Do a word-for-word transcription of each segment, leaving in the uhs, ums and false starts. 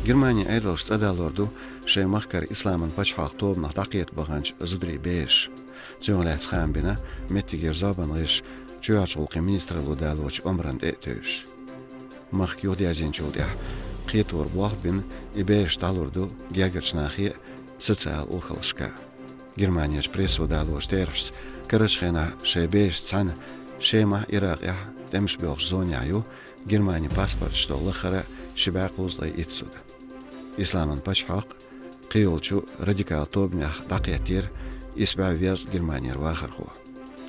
Германин Ӏедалша цӀадалор ду шайн махкара Исламан пачхьалкх тобанах дӀакхета баханчу зударийн бераш. Цунах лаьцна хаам бина меттигера зорбанан гӀирсаша чоьхьарчу гӀуллакхийн министралло далочу омранна тӀе а тевжаш. Махка юхадаьржинчул тӀаьхьа кхетор болх бина, и бераш дӀалур ду гергарчу нахе а, социалан урхаллашка а. Германерчу прессо далочу терахьашца, карарчу хенахь шайн берашца цхьаьна Шемахь, Иракъехь, тӀемаш боьлхучу зонехь ю Германин паспорташ долу лахара ши бӀе кхузткъе итт зуда. Исламан пачхьалкх кхийолчу радикал тобанех дӀакхеттера исс бӀе везткъа Германера вахархо.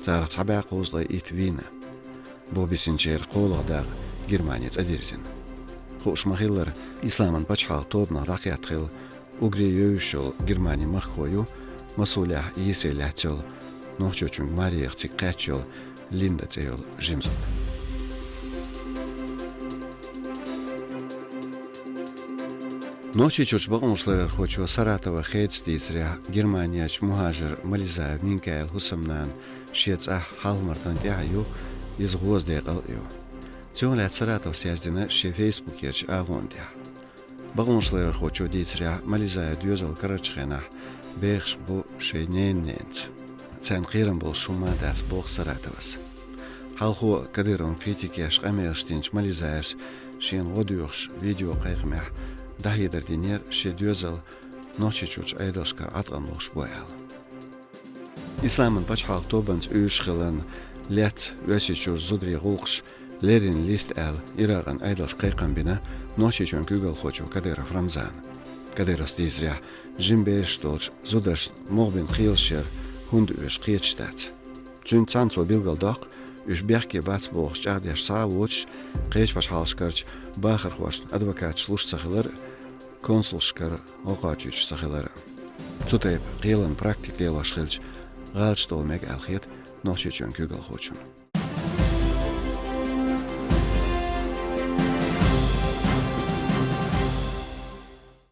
Царах цхьа бӀе кхузткъе итт вийна. Бохбисинчеран кхоалгӀа дакъа Германи цӀа дирзина. Хууш ма-хиллара, Исламан пачхьалкх тобанах дӀакхетта хилла уггаре а евзаш йолу Германин махкахо ю Мосулехь йийсаре лаьцна йолу, Нохчийчуьнга марехь цига кхаьчна йолу Линда цӀе йолу жима зуда. Нохчийчуьрчу бакъонашларъярхочо Саратова Хедас дийцарехь, Германерчу мухӀажар Мализаев Минкаил хӀусамнана шен цӀахь хьалха-мартан тӀаьхье ю, иза гӀоза декъал а ю. Цунах лаьцна Саратовс яздина шен фейсбукерчу агӀонна тӀехь. Бакъонашларъярхочо дийцарехь, Мализаевн доьзал карарчу хенахь бехаш бу шайн ненан ненаца. Царна кхерам болуш хӀумма а дац, боху Саратовас. Хьалхо а Кадыровн критика еш къамелаш динчу Мализаевс шена гӀо доьхуш видеокхайкхамехь дӀахьедар динера шен доьзал Нохчийчуьрчу Ӏедалшкара Ӏаткъам лохуш бу аьлла. Исламан пачхьалкх тобанца уьйраш хиларна лаьцна Оьрсийчуьра зударийн гӀуллакхаш леррина листа аьлла, Иракъан Ӏедалшка кхайкхам бина Нохчийчоьнан куьйгалхочо Кадыров Рамзана. Кадыровс дийцарехь, жима бераш долчу зударшна могӀа бина кхелаш яра хӀунда оьшу кхеташ дац. Цуьнца цхьаьна цо билгалдоккху, уьш бехке бац бохуш чӀагӀдеш схьа а воцуш, кхечу пачхьалкхашкарчу бахархошна адвокаташ луш ца хилар а, консулшкара гӀо кхачуьйтуш ца хилар а. Цу тайпа кхелан практика лелош хилча, гӀалаташ долу мега аьлла хета Нохчийчоьнан куьйгалхочунна.